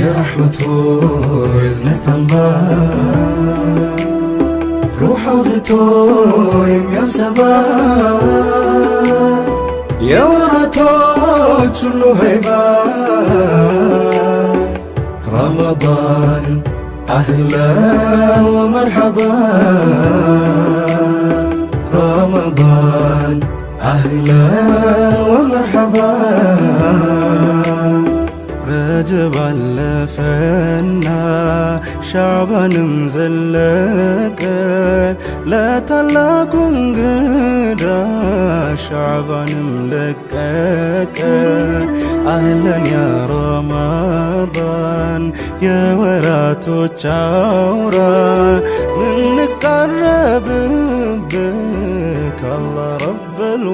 የረሕመቱ የእዝነት አምባ፣ ሩሕ አውዝቶ የሚያሰባ፣ የወራቶች ሁሉ ሀይባ። ረመዳን አህለን ወመርሐባ፣ ረመዳን አህለን ወመርሐባ። ረጀብ አለፈና ሻዕባንም ዘለቀ፣ ለታላቁ እንግዳ ሻዕባንም ለቀቀ። አህለን ያ ረመዳን የወራቶች አውራ፣ ምንቃረብብ ከአላህ ረበል።